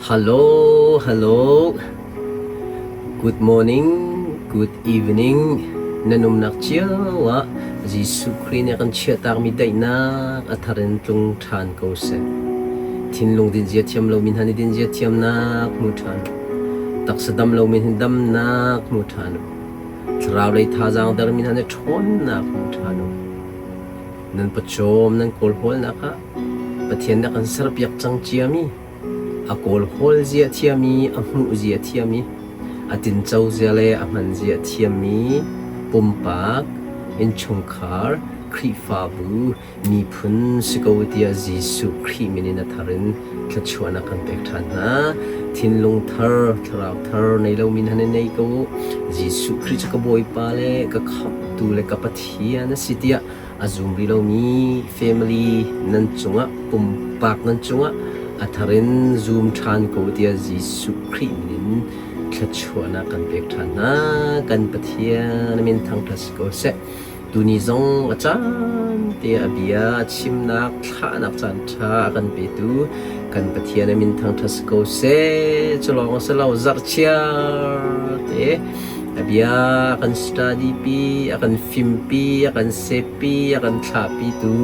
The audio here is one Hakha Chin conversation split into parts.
Hello, hello. Good morning, good evening. Nan umnak cio ah Jesuh Khrih nih a kan chiahtakmi daihnak a thar in tlung ṭhan ko seh. Thinlung dinzia thiam lomi hna nih dinzia thiamnak hmu ṭhan. Taksa dam lomi hna damnak hmu ṭhan u. Thlarau lei thazaang dermi hna nih ṭhawnnak hmu ṭhan u. Nan pawcawm nan kawlhawlnak ah Pathian nih a kan serpiak cang ciami a kawlhawl zia a thiam i a hmuh zia a thiam i a tinco zia le a hman zia a thiammi pumpak, innchungkhar, Khrihfabu, miphun si ko tiah Jesuh Khrih min in a thar in thluachuahnak kan pek ṭhan hna. Thinlung thar, thlarau thar nei lomi hna nih nei ko u. Jesuh Khrih cu ka Bawipa le ka Khamhtu le ka Pathian a si tiah a zum rih lomi family nan cungah pumpak nan cungah a thar in zum ṭhan ko tiah Jesuh Khrih min in thluachuahnak kan pek ṭhan hna. Kan Pathian min thangṭhat si ko seh. Tuni zong a caan te a bia chimnak thlahnak caan ṭha a kan petu kan Pathian a min thangṭhat si ko seh. Cu lawng a si lo zarhchiar te A bia a kan study pi, a kan fimpi, a kan sepi, a kan thlahpitu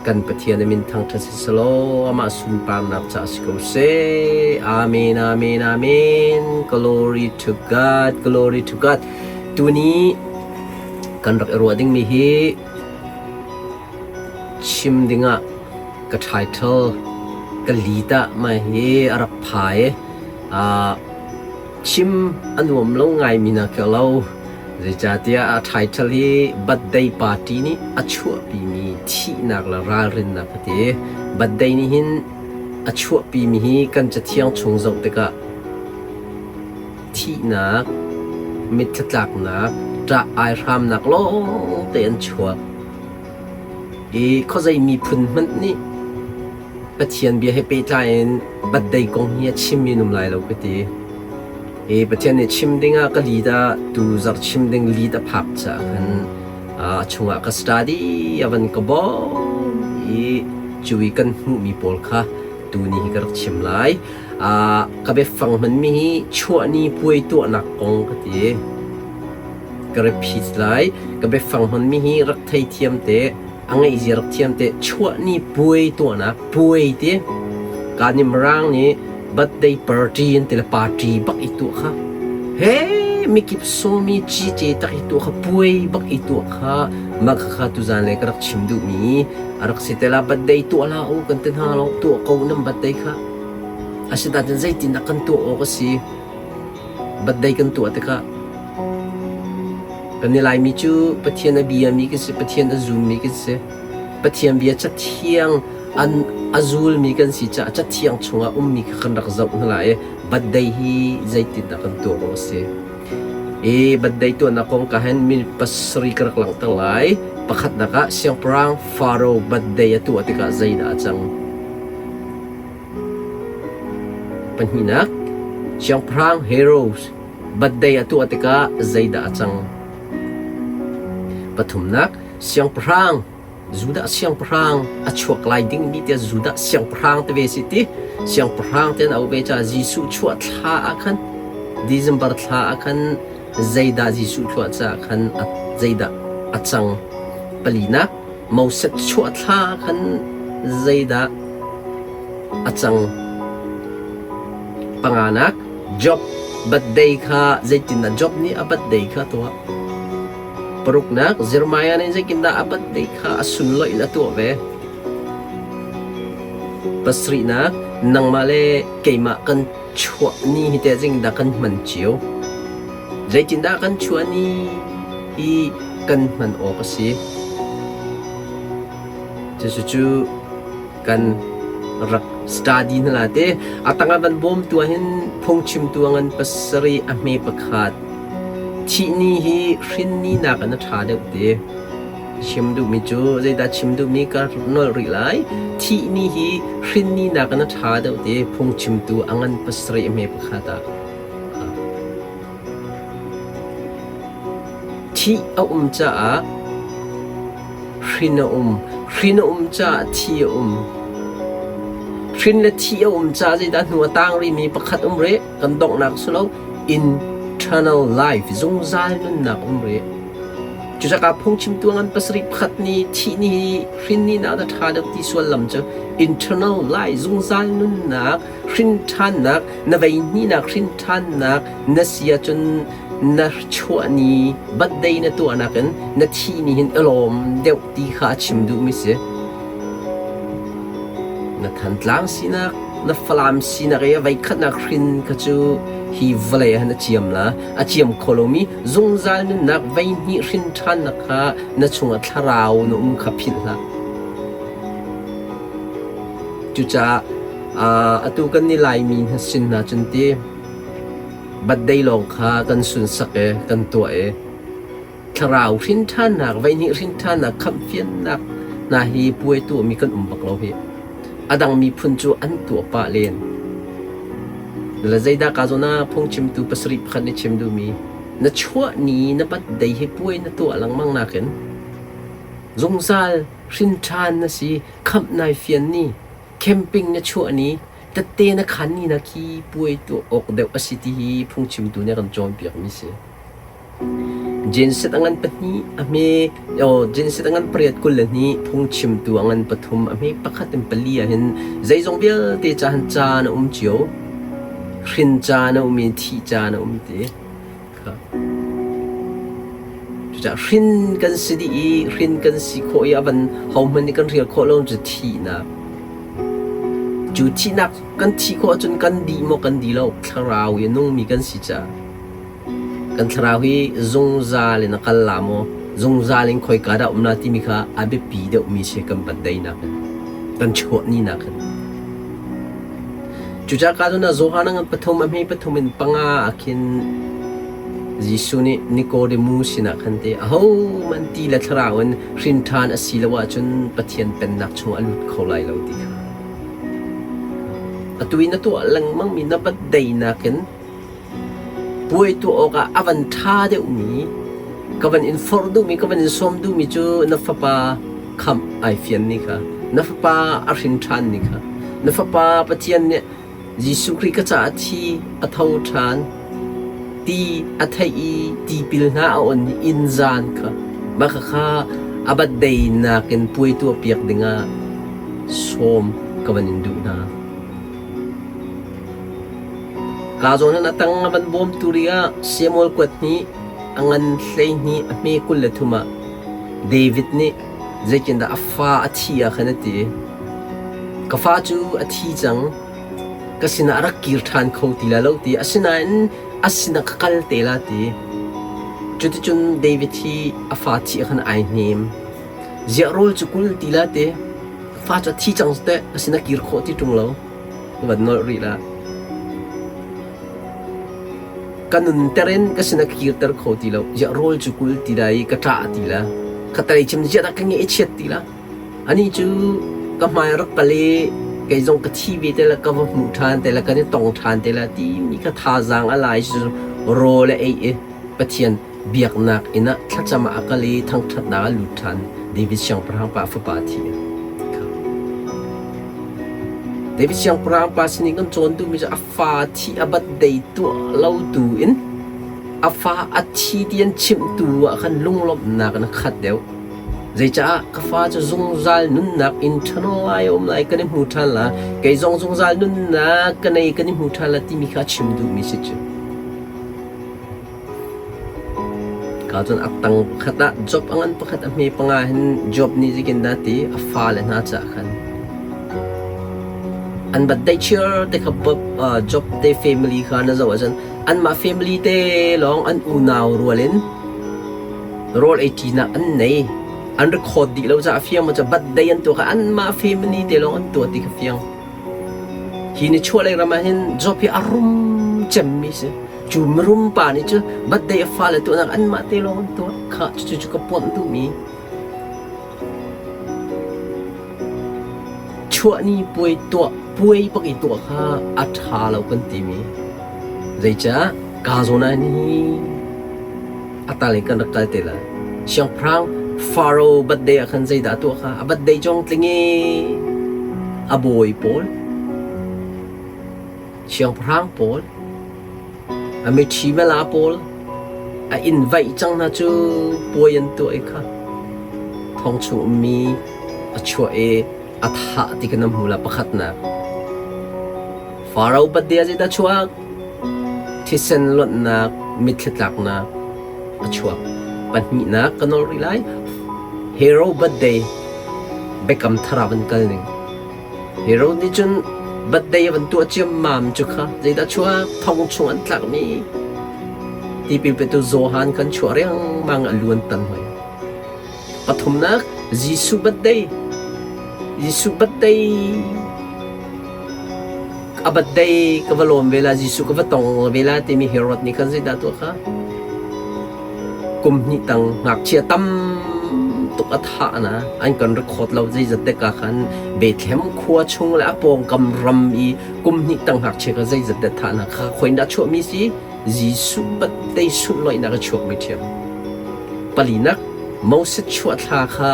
kan Pathian a min thangṭhat si selaw amah sunparnak caah si ko seh. Amen, amen, amen. Glory to God, glory to God. Tuni kan rak i ruah dingmi hi chim dingah ka title ka lead ah mah hi a rak phai. Uh, Chim a nuam lo ngaimi na ka lo. Zeicahtiah a title hi Birthday Party nih a chuahpimi thihnak le ralrinnak a ti. Birthday nih hin a chuahpimi hi kan cathiang chung zoh tikah thihnak, mitthla-tlaknak, ṭah aihramnak lawngte an chuak. I khuazei miphun hmanh nih Pathian bia he pehtlai in birthday kong hi a chimmi an um lai lo ka ti. I Pathian nih chim dingah ka lead ah tu zarh chim ding lead a phak caah khan a chungah ka study a van ka bawm i cu i kan hmuhmi pawl kha tuni hi ka rak chim lai. Ka biafang hmanmi hi chuahni puai tuahnak kong ka ti. Ka repeat lai. Ka biafang hmanmi hi rak theithiam te. A ngeihzia rak thiam te chuahni puai tuahnak puai ti ka nih Mirang nih birthday party an ti le party bak i tuah kha he mikip sawmi cice tak i tuah kha puai bak i tuah kha mah kha tuzan le ka rak chim duhmi a rak si te la birthday tuah la u kan ti hna lo tuah ko nam birthday kha asinain zeitindah kan tuah awk a si Birthday kan tuah tikah kan i Laimi cu Pathian a biami kan si, Pathian a zummi kan si. Pathian bia cathiang an a zulmi kan si caah cathiang chungah ummi kha kan rak zoh hna lai i birthday hi zeitindah kan tuah awk a si. I birthday tuahnak kong ka hin minute pasarih ka rak langhter lai. Pakhatnak ah Siangpahrang Pharaoh birthday a tuah tikah zeidah a cang? Pahnihnak, Siangpahrang Herod birthday a tuah tikah zeidah a cang? Pathumnak, Siangpahrang Judah siangpahrang a chuak lai dingmi tiah Judah siangpahrang te ve si ti siangpahrang te an auh ve caah Jesuh chuah thla ah khan December thla ah khan zeidah Jesuh chuah caah khan zeidah a cang? Palinak, Moses chuah thla khan zeidah a cang? Panganak, Job birthday kha zeitindah Job nih a birthday kha a tuah? Paruknak, Jeremiah nih zeitindah a birthday kha a sunlawih in a tuah ve? Pasarihnak, nangmah le keimah kan chuah ni hi teh zeitindah kan hman cio? Zeitindah kan chuah ni hi kan hman awk a si? Cucu kan rak study hna la te. A tangah van bawmtu ah hin phungchimtu a ngan pasarih a hme pakhat. Thih ni hi hrin ni nakin a ṭha deuh te. Chim duhmi cu zeidah chim duhmi ka nolh rih lai. Thih ni hi hrin ni nakin a ṭha deuh te phungchimtu a ngan pasarih a hme pakhat ah. Thih a um caah hrin a um. Hrin a um caah thi a um. Hrin le thih a um caah zeidah hnu a tang rihmi pakhat um rih kan donghnak si lo internal life zungzal nunnak um rih. Cucaah phungchimtu ngan pasarih pakhat nih thih ni hi hrin ni nak a ṭha deuh ti suallam cu internal life zungzal nunnak hrin ṭhannak na vei hnihnak hrin ṭhannak na si ahcun na chuah ni birthday na tuahnak in na thih ni hin i lawm deuh ti kha a chim duhmi si. Na Thantlang sinak, na Falam sinak i voikhatnak hrin kha cu hi vawlei ah hin a ciam la. A ciam kho lomi zungzal nunnak voihnih hrin ṭhannak kha na chungah thlarau na um kha philh hlah. Cucaah atu kan i Laimi hna sin hna cun ti birthday lawng kha kan sunsak i kan tuah i Thlarau hrinṭhannak, voihnih hrinṭhannak, khamhfiannak hna hi puai tuahmi kan um bak lo hih. A dang miphun cu an tuah pah len. Le zeidah ka zawn ah phungchimtu pasarih pakhat nih chim duhmi na chuah ni na birthday hi puai na tuah lengmang nakin zungzal hrinṭhan na si, khamh nai fian ni, camping na chuah ni, tette na khan ni na khi puai tuah awk deuh a si ti hi phungchimtu nih a kan cawnpiakmi si. Genset a ngan pahnih a hme genset a ngan pariat 22 phungchimtu a ngan pathum a hme pakhat in pali ahhin zeizong vialte ca hin caan a um cio. Hrin caan a um i thih caan a um ti kha. Cucaah hrin kan si dih i hrin kan si khawh i a van hohmanh nih kan hrial khawh lo cu thihnak. Cu thihnak kan thih khawh ahcun kan dih maw kan dih lo thlarau i a nungmi kan si caah Kan thlarau hi zungzal in a kal la maw, zungzal in khoika dah um la timi kha a biapi deuhmi si kan birthday-nak in, kan chuahninak in. Cucaah ka cun ah Johan a ngan pathum, a hme pathum in panga ah khin Jesuh nih Nicodemus sinah khan te ahohmanh ti le thlarau in hrin ṭhan a si lo ahcun Pathian pennak chungah a lut kho lai lo ti kha. Atu i na tuah lengmangmi na birthday-nak in Puai tuah awkah a van ṭha deuhmi, ka van in forh duhmi, ka van in sawm duhmi cu na fapa khamh ai fian ni kha, na fapa a hrin ṭhan ni kha, na fapa Pathian nih Jesuh Khrih ka caah a thi, a tho ṭhan, ti a theih i tipil hna a on i inn zan kha, mah khakha a birthday nakin puai tuahpiak dingah sawm ka van in duh hna. Kaa zawn in a tang a van bawmtu ri ah Samuel kuat hnih, a ngan 12, a hme 23 ah David nih zeitindah a fa a thi ah khan a ti. Ka fa cu a thi cang, ka sinah a rak kir ṭhan kho ti lai lo ti. Asinain a sinah ka kal te la ti. Cuticun David hi a fa thi ah khan ai hnem. Ziah rawl cu kul ti la ti. Fa cu a thi cang teh, a sinah kir khawh ti ṭung lo. Van nolh rih lah. Ka nunter in ka sin a kirter kho ti lo. Ziah rawl cu kul ti la i ka ṭah ti la. Khatalei chim ziah dah ka nge i chiat ti la. Anih cu ka hmai rak kal i kei zong ka thi ve te la ka va hmuh ṭhan te la kan i tong ṭhan te la timi ka thazaang a lai cu rawl a ei i Pathian biaknak inn ah thlacam ah a kal i thangṭhatnak ah lut ṭhan. David siangpahrang pa fapa a thi. David siangpahrang pa sinin kan cawn duhmi cu a fa thi a birthday tuah lo tu in a fa a thi ti an chimhtu ah khan lunglawmhnak in a khat deuh. Zeicah ka fa cu zungzal nunnak in ṭhano ai um lai kan i hmu ṭhan la, kei zong zungzal nunnak ka nei kan i hmu ṭhan la timi kha a chim duhmi si cu. Ka cun a tang pakhat ah Job a ngan pakhat a hme panga hin Job nih zeitindah ti a fale hna caah khan an birthday cheer te kha Job te family kha na zoh ahcun anmah family te lawng an unau rual in rawl ei ṭinak an nei. An record dih lo caah fiang maw ca birthday an tuah kha anmah family te lawng an tuah ti kha fiang. Hi nichuahlei ram ah hin Job hi a rum cemmi si. Cu mirum pa nih cu birthday a fale tuahnak anmah te lawng an tuah. Khah cucu cu ka puamh duhmi. Chuahni puai tuah puai bak i tuah kha a ṭha lo kan timi. Zeicah ka zawn ah hi a tal in kan rak kal te lai. Siangpahrang Faro birthday ah khan zeidah a tuah kha? A birthday cong tling i a bawi pawl. Siangpahrang pawl, a miṭhi mala pawl a invite cang hna cu puai an tuah i kha thong chung ummi a chuah i a thah ti kha na hmu la pakhatnak. Faro birthday ah zeidah chuak? Thisen luanhnak, mitthli tlaknak a chuak. Pahnihnak ka nawl rih lai. Hero birthday biakam thar ah van kal ning. Hero nih cun birthday a van tuah ciammam cu kha zeidah chuak? Thong chung an tlakmi tipil petu Johan kan chuah riangmang a luan tan hoi. Pathumnak, Jesuh birthday. Jesuh birthday a birthday ka va lawm ve la, Jesuh ka va tong ve la timi Herod nih khan zeidah tuah kha? Kum hnih tang ngakchia tam tuk a thah na an kan record lo zeizat te ka khan Bethlehem khua chung le a pawngkam ram i kum hnih tang ngakchia kha zeizat te thah na kha khoin dah chuahmi si? Jesuh birthday sunlawihnak a chuakmi ṭhiam. Palinak, Moses chuah thla kha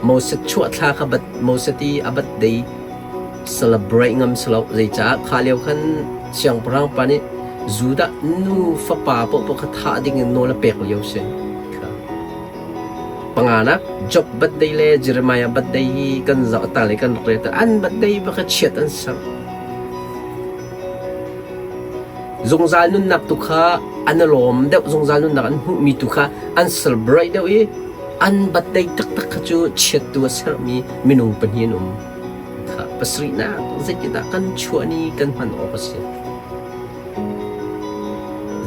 Moses chuah thla kha bat Moses i a birthday celebrate ngam si lo. Zeicah kha lio khan siangpahrang pa nih Judah nu fapa paohpaoh kha thah ding in nawl a pek lio si. Kha. Panganak, Job birthday le Jeremiah birthday hi kan zoh ta le kan rak rel ta. An birthday va kha chiat an ser. Zungzal nunnak tu kha an i lawm deuh, zungzal nunnak an hmuhmi tu kha an celebrate deuh i an birthday taktak kha cu chiattu a sermi minung pahnih an um. Kha pasarihnak zeitindah kan chuah ni kan hman awk a si.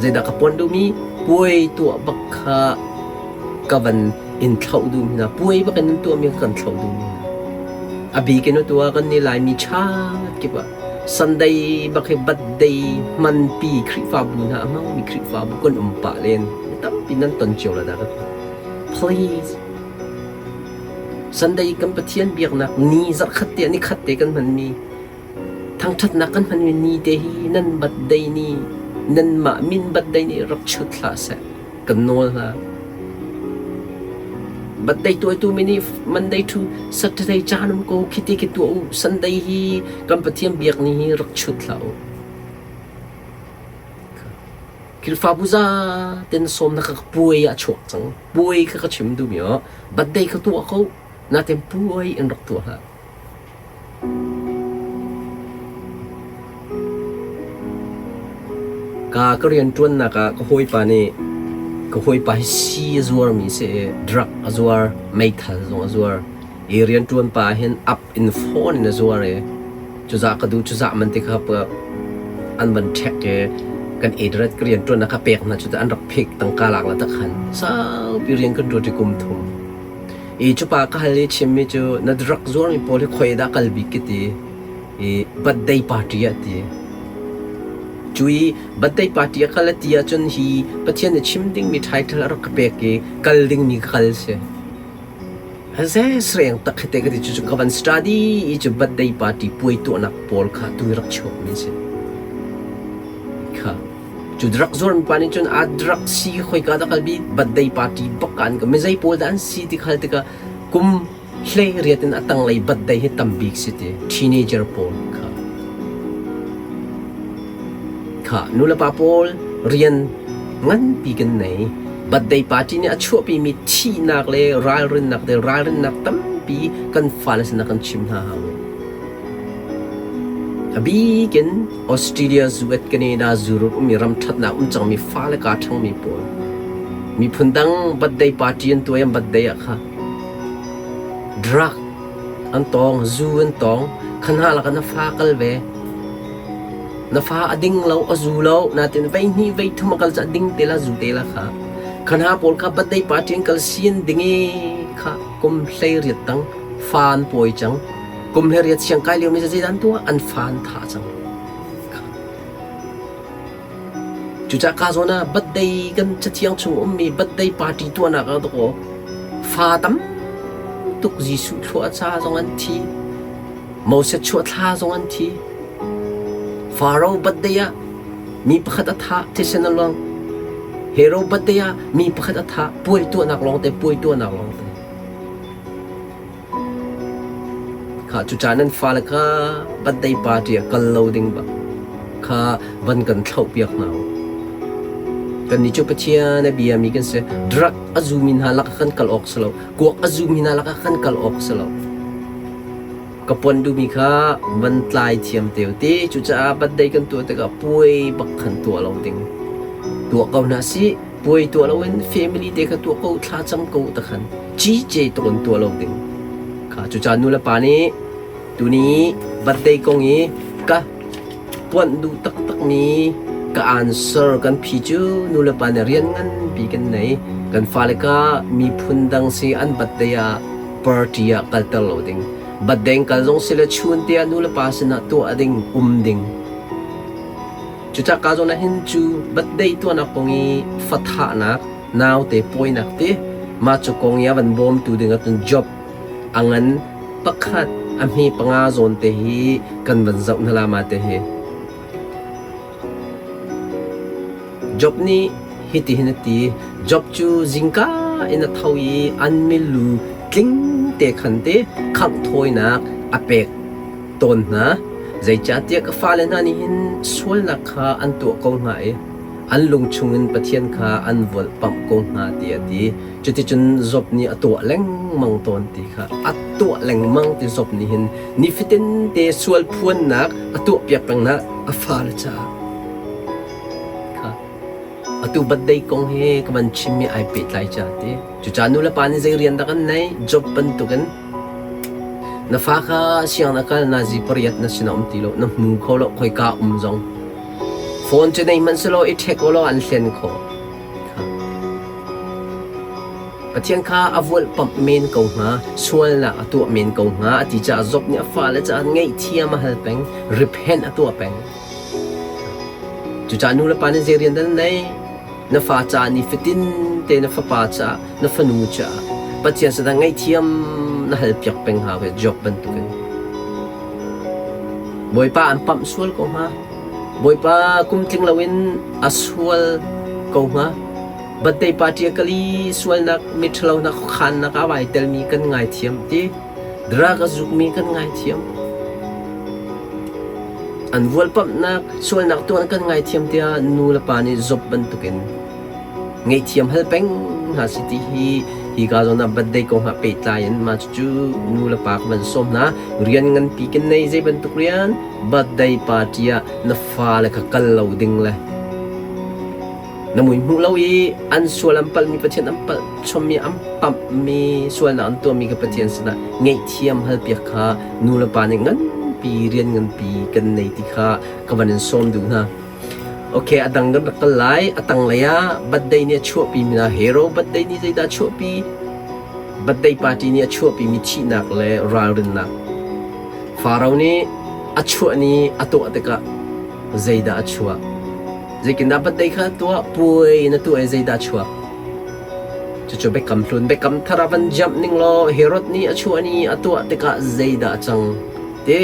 Zeidah ka puan duhmi puai tuah bak kha ka van in thlauh duhmi hna puai bak in nan tuahmi kha kan thlauh duhmi hna. A bik in atu ah kan nih Laimi chat kip ah Sunday bak hi birthday hmanpi Khrihfabu hna a hmangmi Khrihfabu kan um pah len. Tampi nan ton cio la dah ka ti. Please. Sunday kan Pathian biaknak ni zarhkhat te ni khat te kan hmanmi thangthatnak kan hmanmi ni te hi nan birthday ni nanmah min birthday ni rak chut hlah seh. Kan nawl hna. Birthday tuaitu mi nih Monday to Saturday caan um ko khiti khi tuah u. Sunday hi kan Pathian biak ni hi rak chut hlah u. Khrihfabu za ten sawmnak ka puai ah chuak cang. Puai kha ka chim duhmi oh. Birthday kha tuah ko. Natin puai in rak tuah hlah. Ka ka rianṭuannak ah ka hawipa nih ka hawipa hi sii a zuarmi si i drug a zuar, meithal zong a zuar. I rianṭuan pa ah hin up in phone in a zuar i cuzah ka duh cuzah man ti kha an van ṭhek i kan address ka rianṭuannak kha pek hna cu an rak phik tangka lak la tak khan saupi rian kan ṭuan ṭi kum thum. I cupa ka hal i chimmi cu na drug zuarmi pawl hi khoi dah kal bik ka ti i birthday party ah ti. Cu i birthday party a kal a ti ahcun hi Pathian nih chim dingmi title a rak ka pek i kal dingmi ka kal si. Haze sreng tak hi te ka ti cu ka van study i cu birthday party puai tuahnak pawl kha tu rak chuakmi si. Kha. Cu drug zuarmi pa nih cun a drug si khoika dah kalbi birthday party bak an ka mizei pawl dah an si ti khal tikah kum hlei riat in a tanglei birthday hi tam bik si ti teenager pawl kha kha nulepa pawl rian nganpi kan nei birthday party nih a chuahpimi thihnak le ralrinnak le ralrinnak tampi kan fale sinah kan chim hna hau. A bik in Australia, US, Canada, Europe ummi ram ṭhatnak um cangmi fale kaa ṭhangmi pawl miphun dang birthday party an tuah i an birthday ah kha drug an tawng, zu an tawng, kha hna lakah na fa kal ve. Na fa a ding lo, a zu lo, natin vei hnih vei thum a kal cu a ding te la, zu te la kha. Kha hna pawl kha birthday party an kal si an ding i kha kum 18 tang fa an pawi cang. Kum he riat siang kai liomi zeidah an tuah? An fa an thah cang. Cucaah ka zawn ah birthday kan cathiang chung ummi birthday party tuahnak ah dawkaw fa tam tuk Jesuh thlua ca zong an thi. Moses chuah thla zong an thi. Pharaoh birthday ah mi pakhat a thah thisen a luang. Hero birthday ah mi pakhat a thah puai tuahnak lawngte puai tuahnak lawngte. Khah cucaah nan fale kha birthday party ah kal lo ding bak. kha van kan thlauhpiak hna u. Kannih cu Pathian a biami kan si. Drug a zumi hna lakah kan kal awk si lo. Kuak a zumi hna lakah kan kal awk si lo. Ka pon duhmi kha van tlai thiam te u ti. Cucaah birthday kan tuah tikah puai bak khan tuah lo ding. Tuah ko hna sih. Puai tuah loin family te kha tuah ko, thla cam ko ta khan cice tawn tuah lo ding. Kha cucaah nu le pa nih tuni birthday kong i ka puanh duh taktakmi ka answer kan phi cu nu le pa nih rian nganpi kan nei. Kan fale ka miphun dang si an birthday ah party ah kalter lo ding. Birthday kal zong si le chun te ah nu le pa sinah tuah ding, um ding. Cucah ka zawn ah hin cu birthday tuahnak kong i fathahnak, naute pawinak ti mah cu kong i a van bawmtu ding ahcun job a ngan pakhat a hme panga zawn te hi kan van zoh hna la ma te hi. Job nih hitihin a ti, Job cu zingka in a tho i an milu tling te khan te khangh thawinak a pek tawn hna. Zeicahtiah ka fale hna nih hin sualnak kha an tuah ko hnga i an lung chungin Pathian kha an volhpamh ko hnga tiah a ti. Cuticun Job nih a tuah lengmang tawn ti kha a tuah lengmang ti Job nih hin nifatin te sual phuannak a tuahpiak peng hna a fale caah. Kha atu birthday kong hi ka van chimmi ai pehtlai ca ti. Cucaah nu le pa nih zei rian dah kan neih? Job bantukin na fa kha sianginn a kal nazi pariat na sinah um ti lo, na hmu kho lo, khoika um zong. Phone cu nei hmanh selaw i ṭhek ulaw an hlen khawh. Pathian kha a volhpamh men ko hnga, sualnak a tuah men ko hnga a ti caah Job nih a fale caah ngaihthiam a hal peng, repent a tuah peng. Cucaah nu le pa nih zei rian dah nan neih? Na fa caah nifatin te na fapa caah, na fanu caah Pathian sinah ngaihthiam na halpiak peng hau ve Job bantukin. Bawipa an pamh sual ko hnga. Bawipa kum tling loin a sual ko hnga. Birthday party a kali sualnak miṭhalonak khuakhannak ah vai telmi kan ngaithiam ti. Drug a zukmi kan ngaithiam. An vualpamhnak sualnak tuan kan ngaithiam tiah nu le pa nih Job bantukin ngaihthiam hal peng hna si ti hi hika zawn ah birthday kong ah pehtlai in mah cucu nu le pa ka van sawm hna. Rian nganpi kan nei zei bantuk rian birthday party ah na fale kha kal lo ding le na mui hmuh lo i an sual an palhmi Pathian an palh chommi an pamhmi sualnak an tuahmi kha Pathian sinah ngaihthiam halpiak kha nu le pa nih nganpi rian nganpi kan nei ti kha ka van in sawm duh hna. Okay, a dang kan rak kal lai. A tanglei ah birthday nih a chuahpi mi hna hero birthday nih zeidah a chuahpi? Birthday party nih a chuahpi mi thihnak le ralrinnak. Faro nih a chuah ni a tuah tikah zeidah a chuah? Zeitindah birthday kha tuah? Puai na tuah i zeidah a chuak? Cucu Biakam Hlun, Biakam Thar ah van jump ning law Herod nih a chuah ni a tuah tikah zeidah a cang? Ti.